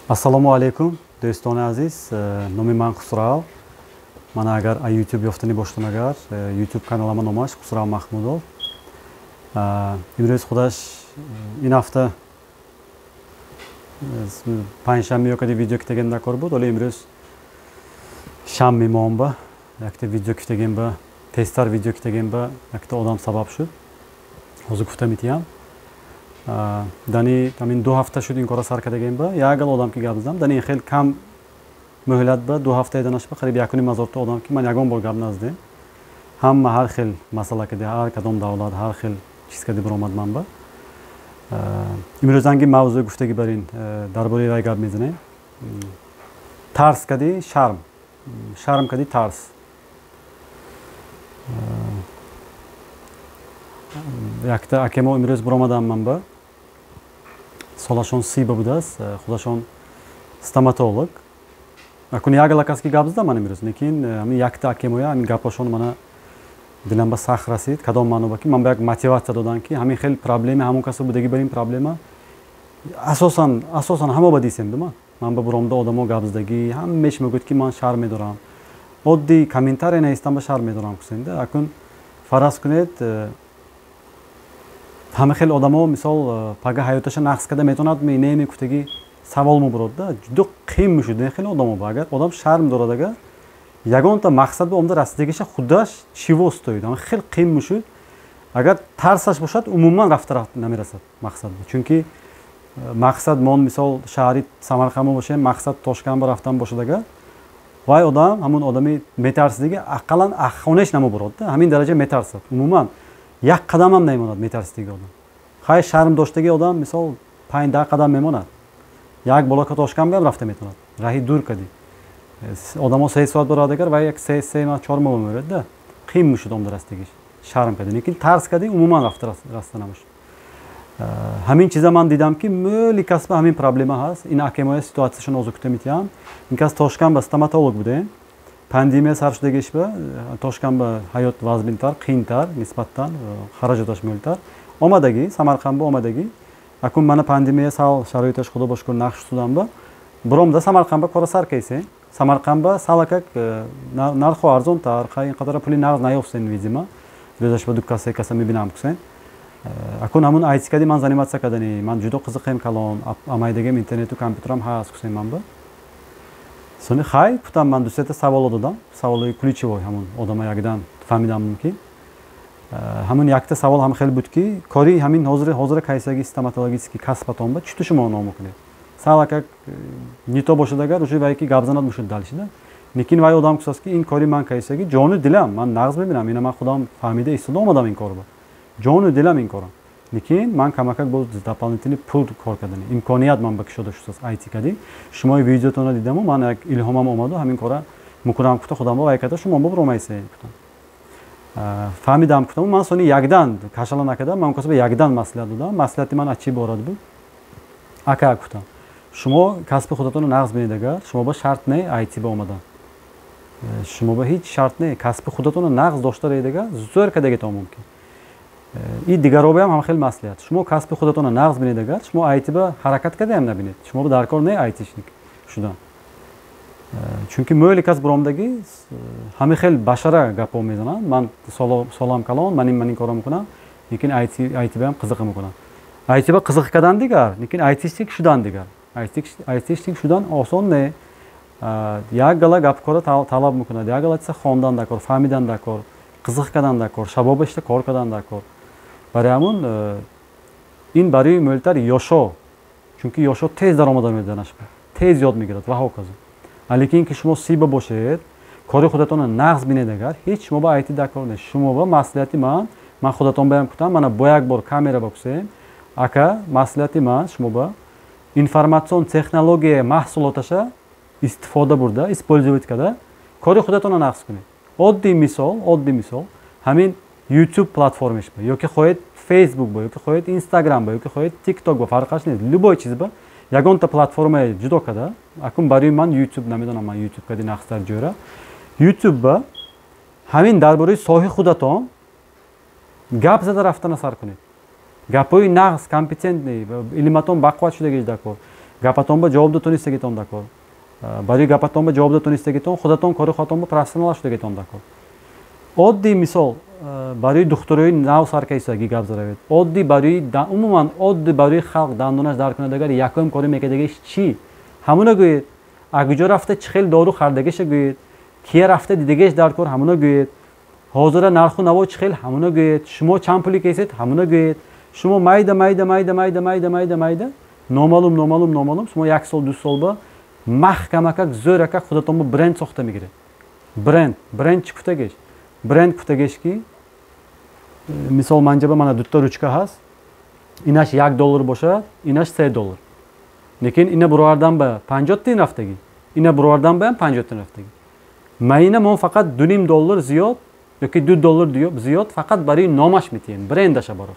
Ассалому алайкум, дӯстони азиз. Номи ман Хусрав. Ман агар YouTube ёфтанӣ боштам, агар YouTube каналама номаш Хусрав Маҳмудов. Имрӯз худаш ин ҳафта панҷшанбе ёкади видео китагем дакор буд, вале имрӯз шанбе моомба якта видео китагем, ба тезтар видео китагем, ба якта одам сабаб шуд. Ҳозир гуфта метиҳам. Дани ҳамин 2 ҳафта шуд ин кора сар кардагем, ба як гал одам ки гап задам. Дани хел кам муҳлат ба 2 ҳафтаи данаш ба қариб 1,5 ҳазорта одам ки ман ягон бор гап наздем. Ҳама ҳар хел масъала кади, ҳар кадом давлат, ҳар хел чиз кади биромад. Ман ба имрӯзанги мавзӯи гуфтагӣ бар ин дар бораи вай гап мезанем: тарс кади шарм, шарм кади тарс. Якта акемо имрӯз биромадам ман ба, солашон 30 ба будааст, худашон стоматолог. Акун як гала кас ки гап задам ман имрӯз, лекин ҳамин якта акемоя ҳамин гапҳошон мана дилам ба сахт расид. Кадом маъно ба ки ман ба як мотиватсия додам, ки ҳамин хел проблема ҳамон касо будагӣ, бар ин проблема асосан ҳамо ба дисем дума. Ман ба буромда одамо гап задагӣ, ҳамеш мегӯяд, ки ман шарм медорам, оддӣ комментария наистам, ба шарм медорам кусенда. Акун фараз кунед, ҳама хел одамо, мисол, пага ҳаёташа нақс карда метавонад ми не мегуфтагӣ савол мубурод да, ҷудо қим мешуд. Не хеле одамо ба агар одам шарм дорад, агар ягонта мақсад ба омда расидагиша худаш чиво стоид, ҳама хел қим мешуд. Агар тарсаш бошад, умуман рафта намерасад мақсад, чунки мақсад мон, мисол, шаҳри Самарқандмо бошем, мақсад Тошканба рафтан бошад, агар вай одам ҳамун одами метарсидаги ақаллан хонаш намубурод да, ҳамин дараҷа метарсад, умуман як қадамам намемонад метарсидаги одам. Хай, шарм доштаги одам, мисол, 5-10 қадам мемонад, як болока Тошканбаам рафта метавонад. Раҳи дур кадӣ одамо 3 соат борад, агар вай як 3-3 4 моҳ мемонад да, қим мешуд омда растагиш шарм кадӣ. Лекин тарс кадӣ, умуман рафта раста намешуд. Ҳамин чиза ман дидам, ки мӯли касба ҳамин проблема ҳаст. Ин акемоя ситуатсияшон озу кута метиҳам. Ин кас Тошканба стоматолог будем. Пандемия сар шудагишба Тошканба ҳаёт вазминтар, қийинтар, нисбатан хараҷоташ мӯлтар. Омадагӣ Самарқандба омадагӣ. Акун мана пандемия сал шароиташ, худо бошукр, нақш шуданба биромда Самарқандба кора сар кайсем. Самарқандба салакак нархо арзонтар, ин қадара пули нағз наёфтен, видимо рӯзаш ба ду каса, се каса мебинам кусен. Акун ҳамун айти кади ман заниматься кардани ман ҷудо қизиқем калон, амайдагем интернету компютерам ҳаст кусем. Ман ба сони хай гуфтам, ман дусета саволо додам, саволои ключевой, ҳамун одама якдан фаҳмидам мумкин. Ҳамун якта савол ҳам хеле буд, ки кори ҳамин ҳозира кайсаги стоматологический касбатон ба чӣ ту шумо ном мекунед? Салакак не то бошад, агар уже вай ки гап занад мушуд дальше да. Лекин вай одам гуфтааст, ки ин кори ман кайсаги ҷону дилам, ман нағз мебинам ина, ман худам фаҳмида истода омадам ин корро, ҷону дилам ин корам, лекин ман камакак боз дополнительный пул кор кардани имконият ман ба кушода шудааст айти кадӣ. Шумои видеотонро дидаму ман як илҳомам омаду ҳамин кора мукунам гуфта худам вай карда, шумо бубромайсе гуфтам. Фаҳмидам гуфтам. Ман сони якдан кашала накардам, ман касба якдан маслиҳат додам. Маслиҳати ман аз чӣ иборат буд? Ака, гуфтам, шумо касби худатонро нағз бинед, агар шумо ба шарт не айти ба омадан, шумо ба ҳеҷ шарт не, касби худатонро нағз дошта раед, агар зӯр кардагитон мумкин. И дигаробаям ҳам хеле маслиҳат: шумо касби худатонро нағз бинед, агар шумо айти ба ҳаракат кардаям набинед, шумо ба дар кор не айтишник шудан, чунки мӯли кас биромдагӣ ҳами хел башара гапҳо мезананд: ман солам калон, ман ин корро мекунам, лекин айтибаам қизиқа мекунам. Айтиба қизиқ кардан дигар, лекин айтишник шудан дигар. Айтишник шудан осон не, як гала гапкора талаб мекунад, як гала чиза хондан дар кор, фаҳмидан дар кор, қизиқ кардан дар кор, шабоба ишта кор кардан дар кор. Барои ҳамун ин барои мӯлтар ёшо, чунки ёшо тез даромада меданаш, тез ёд мегирад ва ҳоказо. Лекин ки шумо 30 ба бошед, кори худатонро нағз бинед, агар ҳеҷ шумо ба айти дар кор нест. Шумо ба маслиҳати ман худатон баям кутам, мана бо як бор камера бакусем. Ака, маслиҳати ман шумо ба информатсион технология маҳсулоташа истифода бурда, использовать карда, кори худатонро нағз кунед. Оддӣ мисол, ҳамин YouTube платформаш ба, ёки хоҳед Facebook ба, ёки хоҳед Instagram ба, ёки хоҳед TikTok ба, фарқаш нест, любой чиз ба ягонта платформае ҷудо карда. Акун барои ман YouTube, намедонам, ман YouTube кади нақстар ҷӯра. YouTube ба ҳамин дар бораи соҳаи худатон гап зада рафтана сар кунед, гапҳои нағз, компетентный, илматон бақувват шудагиш дар кор. Гапатон ба ҷавоб датонистагитон дакор. Барои гапатон ба ҷавоб датонистагитон, худатон кори худатон ба профессионал шудагитон дакор. Оддий мисол, барои духтурои нав саркайсагӣ гап заравед. Оддий барои умуман оддий барои халқ дандонаш дар кунад агар, якум кори мекардагиш чӣ? Ҳамуна гӯед. Агуҷо рафта чӣ хел дору хардагиша гӯед. Кия рафта дидагиш дар кор, ҳамуна гӯед. Ҳозира нарху наво чӣ хел, ҳамуна гӯед. Шумо чанд пули кесед, ҳамуна гӯед. Шумо майда майда майда майда майда майда майда номаълум номаълум номаълум шумо як сол, 2 сол ба маҳкамакак, зӯракак худатон ба бренд сохта мегиред. Бренд, бренд чӣ гуфтагеш? Бренд гуфтагеш ки, мисол, манҷаба мана дута ручка ҳаст, инаш 1 доллар бошад, инаш 3 доллар, лекин ина буровардан ба 50 тин рафтагӣ, ина буровардан ба 50 тин рафтагӣ. Ма ина мо фақат 2,5 доллар зиёд ёки 2 доллар зиёд фақат барои номаш метиҳем, брендаша барош.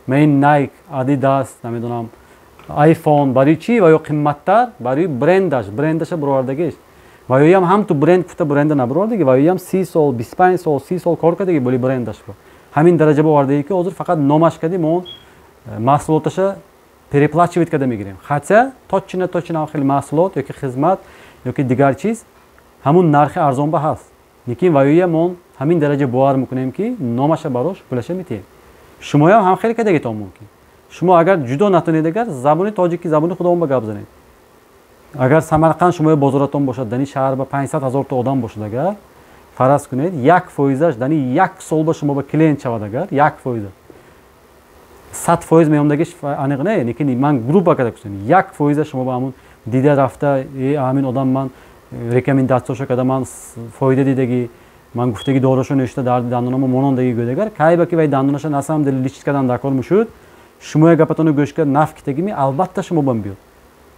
Ма ин Найк, Адидас, намедонам, Айфон барои чӣ ва ё қимматтар? Барои брендаш, брендаша буровардагиш. Ва ёям ҳам ту бренд гуфта бренда набуровардаги, ва ёям 30 сол, 25 сол, 30 сол кор кардаги боли брендаш ба ҳамин дараҷа бовардаги, ки ҳозир фақат номаш кардем, мо маҳсулоташа переплачивать карда мегирем, хотя точно точно хеле маҳсулот ёки хизмат ёки дигар чиз ҳамун нархи арзонба ҳаст, лекин ваёя мо ҳамин дараҷа бовар мекунем, ки номаша барош пулаша метиҳем. Шумоям ҳам хеле кардагитон мумкин. Шумо агар ҷудо натонед, агар забони тоҷики, забони худомон ба гап занед, агар Самарқанд шумои бозоратон бошад, дани шаҳр ба 500 000 та одам бошад, агар фараз кунед, 1 фоизаш дани як сол ба шумо ба клиент шавад, агар 1 фоиза, 100% меомдагиш аниқ не, лекин ман грубо карда гуфтам, 1 фоиза шумо ба ҳамун дида рафта, ҳамин одам ман рекомендатсияшо карда, ман фоида дидагӣ, ман гуфтаги дорашо нӯшта дарди дандонамо монондагӣ гӯд, агар кай ба ки вай дандонаша на самом деле лечить кардан дар кор мешуд, шумо гапатонро гӯш кард, наф китагими, албатта шумо бам биёд.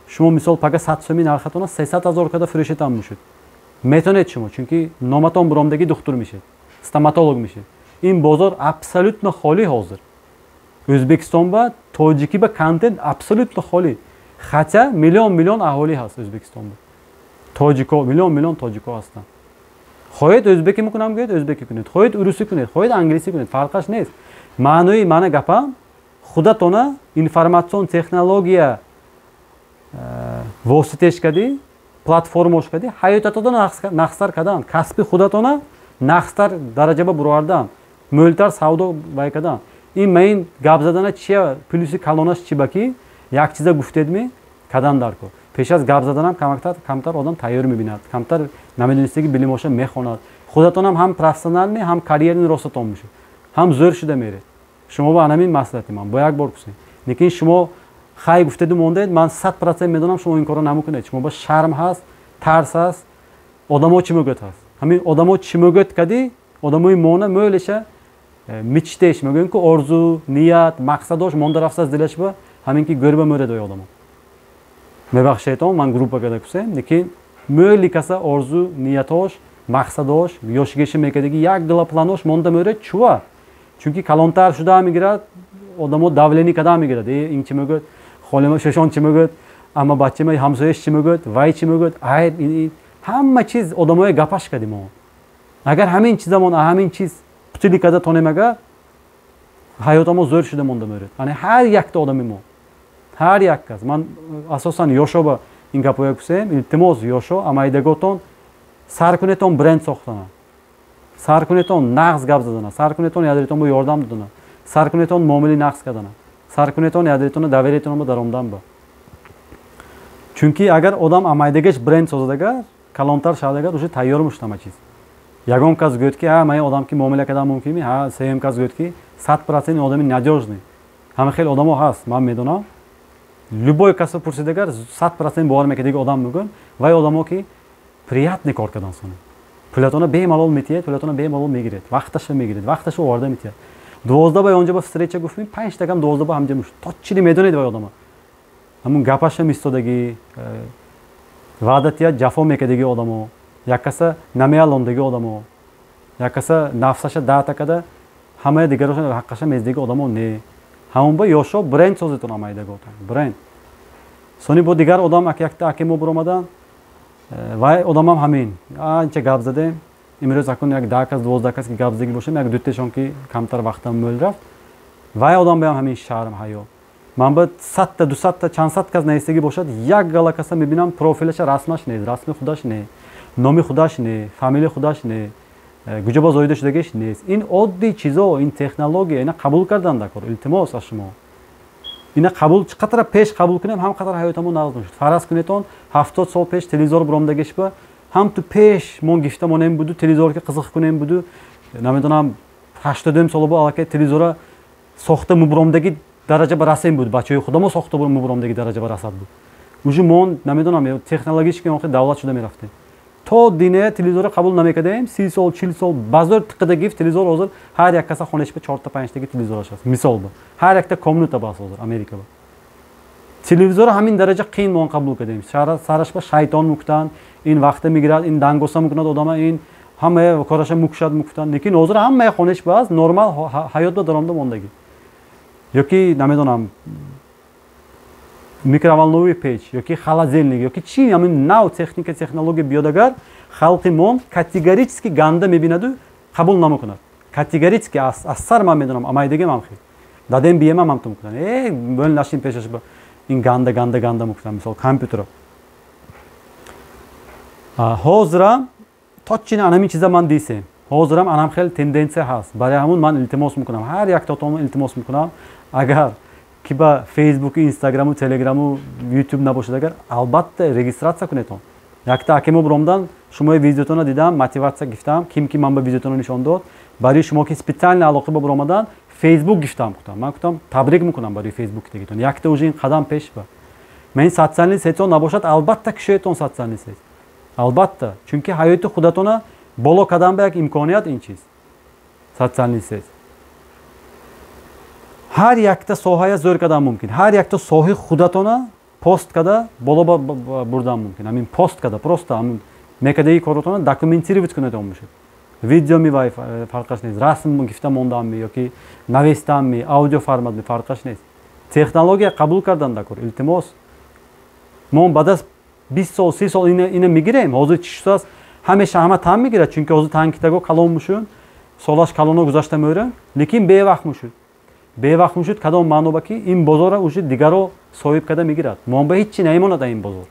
Шумо мисол пага 100 сӯми нархатона 300 000 карда фурӯшетам мешуд, метонед шумо, чунки номатон буромдагӣ, духтур мешед, стоматолог мешед. Ин бозор абсолютно холӣ ҳозир. Ӯзбекистон ба тоҷикӣ ба контент абсолютно холӣ, хотя миллион миллион аҳолӣ ҳаст Ӯзбекистон ба тоҷико, миллион миллион тоҷико ҳастанд. Хоҳед ӯзбекӣ мекунам гӯед, ӯзбекӣ кунед, хоҳед урусӣ кунед, хоҳед англисӣ кунед, фарқаш нест. Маънои мана гапам, худатона информатсион технология воситеш кардӣ, платформош кардӣ, ҳаётатона нақстар кардан, касби худатона нақстар дараҷа ба буровардан, мӯлтар савдо вай кардан. Ин ма ин гап задана чия плюси калонаш чи ба ки як чиза гуфтедми кадан дар кор. Пеш аз гап заданам камтар одам тайёр мебинад, камтар намедонистаги билимоша мехонад. Худатонам ҳам профессиональный, ҳам карьерный ростатон мешуд, ҳам зӯр шуда меред. Шумо ба анамин маслиҳати ман бо як бор кусед, лекин шумо хай гуфтеду мондед, ман 100% медонам, шумо ин корро намекунед. Шумо ба шарм ҳаст, тарс ҳаст, одамо чӣ мегӯяд ҳаст. Ҳамин одамо чӣ мегӯяд кади одамои мона мӯлеша мечтеш мегӯем, ки орзу, ният, мақсадош монда рафтааст дилаш ба ҳамин ки гӯрба мӯред ои одамо. Мебахшедон, ман грубо карда кусем, лекин мӯли каса орзу, ниятош, мақсадош, ёшигеша мекардаги як дила планош монда мӯред. Чува? Чунки калонтар шуда мегирад, одамо давление када мегирад. Ин чӣ мегӯяд, холема шошон чӣ мегӯяд, амма бачама ҳамсояш чӣ мегӯяд, вай чӣ мегӯяд, айб, ҳама чиз одамои гапаш кардем. Мо агар ҳамин чизамон, ҳамин чиз путили карда тонем, агар ҳаётамо зӯр шуда монда мӯред. Ани ҳар якта одами мо, ҳар як кас, ман асосан ёшоба ин гапоя кусем, илтимос, ёшо, амайдаготон сар кунетон бренд сохтана, сар кунетон нағз гап задана, сар кунетон ядритон бо ёрдам додана, сар кунетон муомили нағз кардана, сар кунетон ядритона довериятон бо даромдан ба. Чунки агар одам амайдагаш бренд созад, агар калонтар шавад, агар уже тайёр мешуд ҳама чиз. Ягон кас гӯяд, ки ҳа, ман одам ки муомила кардан мумкин, ҳа, сеюм кас гӯяд, ки 100% одами надёжный. Ҳама хеле одамо ҳаст, ман медонам, любой касро пурсид, агар 100% бовар мекардаги одам мегӯям, вай одамо ки приятный кор кардан сонем, пулатона бемалол метиҳед, пулатона бемалол мегиред, вақташа мегиред, вақташа оварда метиҳад. 12 ба онҷа ба встреча гуфтем, 5 тагам 12 ба ҳамҷа мушд, точно медонед вай одама, ҳамун гапаша мистодагӣ, ваъда тиҳад, ҷафо мекардаги одамо, як каса намеалондаги одамо, як каса нафсаша даъта када ҳамаи дигароша ҳаққаша мездаги одамо не. Ҳамон ба ёшо бренд созетон, амайдаготон бренд сони. Бо дигар одам якта аки мо биромадан, вай одамам ҳамин анча гап задем. Имрӯз акун як 10 кас, 12 кас ки гап задагӣ бошем, як дутешон ки камтар вақтам мӯл рафт. Вай одам баям ҳамин шарм, ҳаё. Ман ба 100-та, 200-та, чанд сад кас навистагӣ бошад, як гала каса мебинам, профилаша, расмаш нест, расми худаш не, номи худаш не, фамилияи худаш не, куҷо ба зоида шудагиш нест. Ин оддий чизо, ин технология, ина қабул кардан даркор. Илтимос аз шумо, ина қабул, чӣ қадра пеш қабул кунем, ҳам қадар ҳаётамон нағз мешуд. Фараз кунетон, 70 сол пеш телевизор биромдагишба, ҳам ту пеш мон гифта монем буду, телевизор ки қизиқ кунем буду, намедонам, 80-ум сола бо аллакай телевизора сохта мубуромдаги дараҷа ба расем буд, бачаҳои худамо сохта мубуромдаги дараҷа ба расад буд. Уже мон, намедонам, технологически он давлат шуда мерафтем. То дине телевизорро қабул намекардаем, 30 сол, 40 сол базор тиқида гифт телевизор. Ҳозир ҳар як каса хонашба чорта, панҷтаги телевизораш аст. Мисол, ба ҳар якта комната бас ҳозир Америка ба телевизорро ҳамин дараҷа қиин мон қабул кардем. Сарашба шайтон мукутанд, ин вақта мегирад, ин дангоса мекунад одама, ин ҳамаи кораша мукушад мукутанд. Лекин ҳозир ҳамаи хонаш ба аст, нормал ҳаёт ба даромда мондагӣ. Ёки, намедонам, микроволновый печь, ёки холодильник, ёки чи, ҳамин нав техника, технология биёд агар, халқи мон категорически ганда мебинаду қабул намекунад. Категорически аз сар ман медонам, амайдагим ам хел дадем биемам ҳам ту мекунад, э бӯл нашин пешаш, ин ганда, ганда, ганда мекунад. Мисол, компютера ҳозирам точно анамин чиза ман дисем, ҳозирам анам хел тенденсия ҳаст. Барои ҳамун ман илтимос мекунам, ҳар яктатон илтимос мекунам, агар ки ба Фейсбуку, Инстаграму, Телеграму, Ютуб набошад агар, албатта регистрация кунетон. Якта акемо биромдан, шумои видеотонро дидам, мотивация гифтам. Ким ки ман ба видеотонро нишон дод, барои шумо ки специально алоқа ба биромадан, Фейсбук гифтам, гуфтам. Ман гуфтам, табрик мекунам барои Фейсбук дигитон, якта уже ин қадам пеш ба. Ман ин социальный сеть ҳо набошад, албатта кушоетон социальный сеть, албатта, чунки ҳаёти худатона боло кардан ба як имконият ин чиз, социальный сеть. Ҳар якта соҳая зӯр кардан мумкин, ҳар якта соҳаи худатона пост карда боло бурдан мумкин. Ҳамин пост карда, просто ҳамин мекардаги коротона документировать кунед, он мешуд видеоми, вай фарқаш нест, расм гифта мондаамми ёки навистаамми, аудио форматми, фарқаш нест. Технология қабул кардан даркор, илтимос. Мо баъд аз 20 сол, 30 сол ина мегирем. Ҳозир чӣ шудааст? Ҳамеша ҳама тан мегирад, чунки ҳозир танкитаго калон мушуд, солаш калоно гузашта меоранд, лекин бевақт мушуд. Бевақт мушуд кадом маъно ба ки ин бозорро уже дигаро соҳиб карда мегирад, мо ба ҳеҷ чи намемонад. Ин бозор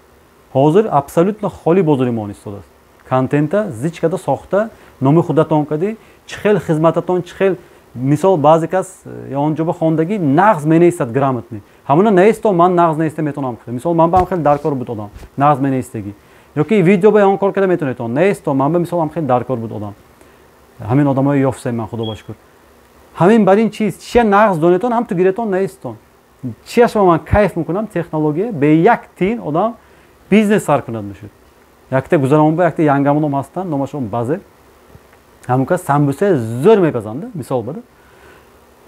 ҳозир абсолютно холӣ бозори мо истодааст. Контента зич карда сохта, номи худатон кардӣ, чӣ хел хизмататон, чӣ хел. Мисол, баъзе кас ё он ҷо ба хондагӣ нағз менависад, грамотный, ҳамона наисто, ман нағз наиста метавонам. Мисол, ман ба ҳам хеле даркор буд одам нағз менавистагӣ, ёки видео ба он кор карда метавонед, наисто. Ман ба мисол ҳам хеле даркор буд одам, ҳамин одамои ёфтсем ман, худо ба шукр. Ҳамин бар ин чиз чия нағз донетон, ҳам ту гиретон, наистон. Чияш ба ман кайф мекунам, технология бе як тин одам бизнес сар кунад мешуд. Якта гузаронба, якта янгамоном ҳастанд, номашон Базе, ҳамун кас самбусаи зӯр мепазанд. Мисол бада,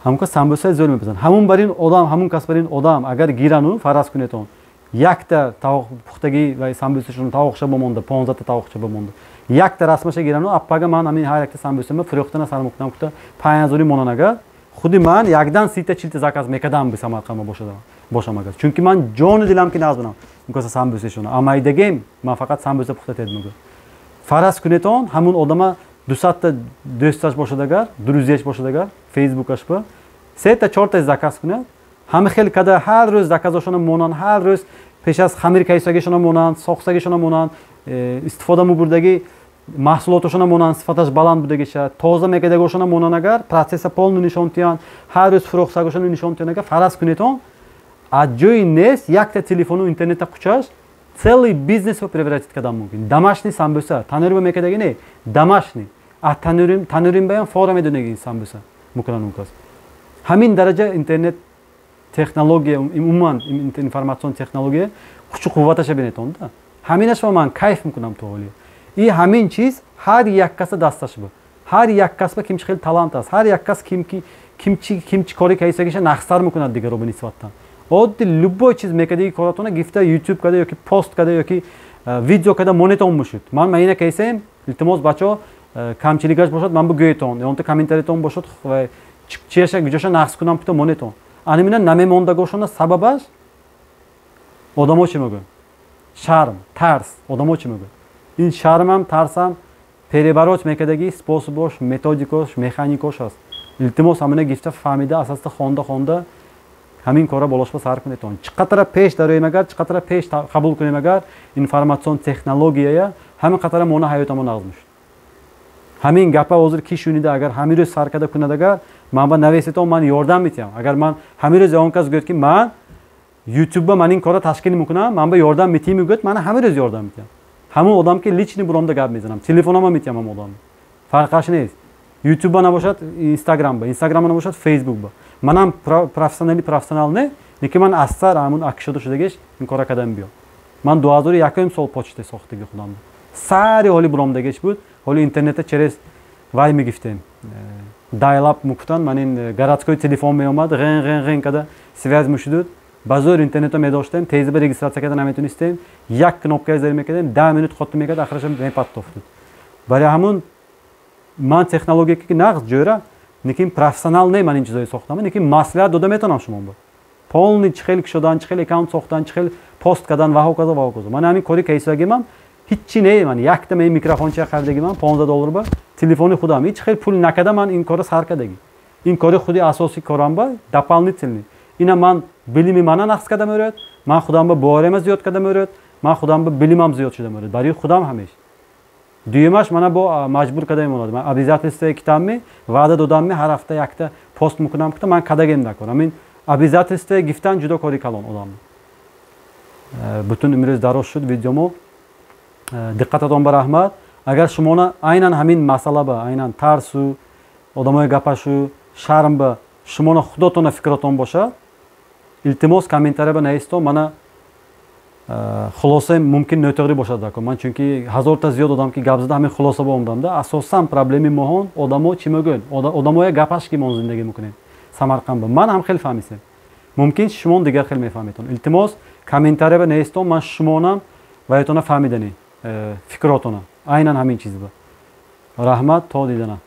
ҳамун кас самбусаи зӯр мепазанд. Ҳамун бар ин одам, ҳамун кас бар ин одам агар гирану, фараз кунетон, якта тавоқ пухтагӣ ва самбусашон тавоқша бомонда, 15-та тавоқча бомонда, якта расмаша гирану, аппага ман ҳамин ҳар якта самбусама фурӯхтана сар мекунам гуфта, 5000-и монан агар, худи ман якдан 30-та, 40-та заказ мекардам би Самарқандма бошам агар, чунки ман ҷону дилам ки нағз бинам каса самбусашона амайдагем, ман фақат самбуса пухта тед мегӯ. Фараз кунетон, ҳамун одама 200-та дӯсташ бошад агар, друзья ш бошад агар, Фейсбукаш ба сета, чорта заказ кунад, ҳама хел када ҳар рӯз заказошона монанд, ҳар рӯз пеш аз хамир кайсагишона монанд, сохсагишона монанд, истифода мубурдагӣ маҳсулотошона монанд, сифаташ баланд будагиша, тоза мекардагошона монанд агар, процесса полный нишон тиҳанд, ҳар рӯз фурӯхсагошона нишон тиҳанд агар, фараз кунетон, аз ҷои нест якта телефону интернета кучаш целый бизнесро превратить кардан мумкин. Домашний самбуса танӯриба мекардаги не, домашний, а танӯрим баям фора медонаги самбуса мукунанд он кас. Ҳамин дараҷа интернет технология, умуман информацион технология кучу қувваташа бинетон да. Ҳаминашро ман кайф мекунам то ҳоли. И ҳамин чиз ҳар як каса дасташ бу, ҳар як касба ким чи хел талант аст, ҳар як кас ким ки ким чи, ким чи кори кайсагиша нағзтар мекунад дигаро ба нисбаттан. Одди любой чиз мекардаги коратона гифта Ютуб карда ёки пост карда ёки видео карда монетон мушуд. Ман маина кайсем, илтимос, бачаҳо, камчилигаш бошад, ман бугӯетон, ёнта комментариятон бошад, чияша гуҷоша нағз кунам кута монетон. Анимина намемондагошона сабабаш одамо чӣ мегӯянд, шарм, тарс. Одамо чӣ мегӯянд, ин шармам, тарсам перебороть мекардаги способ ош, методикош, механикош аст. Илтимос, ҳамина гифта, фаҳмида, асаста хонда хонда. Ҳамин кора болошба сар кунедтон. Чӣ қадара пеш дароем агар, чӣ қадара пеш қабул кунем агар информатсион технологияя, ҳамин қадара мона ҳаётамо нағз мешуд. Ҳамин гапа ҳозир ки шунида, агар ҳамин рӯз сар карда кунад агар, ман ба навесетон, ман ёрдам метиҳам. Агар ман ҳамин рӯз он кас гӯяд, ки ман ютубба ман ин кора ташкил мекунам, ман ба ёрдам метиҳӣ, мегӯяд, ман ҳамин рӯз ёрдам метиҳам. Ҳамон одам ки личный буромда гап мезанам, телефонома метиҳам, ҳамон одам, фарқаш нест. Ютубба набошад, инстаграмба, инстаграмба набошад, фейсбукба. Манам профессионали профессионал не, лекин ман аз сар ҳамун акшода шудагиш ин кора кардам. Биё, ман 2001 сол почта сохтаги худам, сари ҳоли буромдагиш буд. Ҳоли интернета через вай мегифтем, dial-up мекуфтанд. Ман ин городской телефон меомад, ғен ғен ғен када связь мешудуд. Ба зӯр интернето медоштем, тезиба регистрация карда наметонистем. Як кнопкае зер мекардем, 10 минут хотта мекард, ахираша мепаттофтуд. Барои ҳамун ман технология ки нағз ҷӯра, лекин профессионал не. Ман ин чизое сохтам, лекин маслиҳат дода метавонам шумо ба полный, чӣ хел кушодан, чӣ хел аккаунт сохтан, чӣ хел пост кардан ва ҳоказо ва ҳоказо. Ман ҳамин кори кейсагимам ҳиччи не. Ман якта ме микрофонча харидагӣ, ман 15 доллар ба телефони худам, ҳеч хел пул накарда ман ин кора сар кардагӣ. Ин кори худи асосии корам ба дополнительный. Ина ман билими мана нақс карда мерояд, ман худам ба бовариама зиёд карда мерояд, ман худам ба билимам зиёд шуда мерояд барои худам ҳамеш. Дуюмаш, мана бо маҷбур карда мемонад. Ман обязательствое китамми, ваъда додамми, ҳар ҳафта якта пост мекунам, кута ман кадагем дакор. Ҳамин обязательствое гифтан ҷудо кори калон одам. Бутун имрӯз дароз шуд видеомо. Диққататон ба раҳмат. Агар шумона айнан ҳамин масъала ба айнан тарсу одамои гапашу шарм ба шумона худотона фикротон бошад, илтимос, комментария ба наистон. Мана хулосаи мумкин нотоғрӣ бошад дако ман, чунки ҳазорта зиёд одам ки гап зада, ҳамин хулоса ба омдам да. Асосан проблеми моҳон одамо чӣ мегӯянд, одамоя гапаш ки мо зиндагӣ мекунем Самарқанд ба. Ман ҳам хеле фаҳмисем, мумкин шумон дигар хеле мефаҳметон. Илтимос, комментария ба наистон. Ман шумонам ваятона фаҳмиданӣ фикротона айнан ҳамин чиз ба. Раҳмат, то дидана.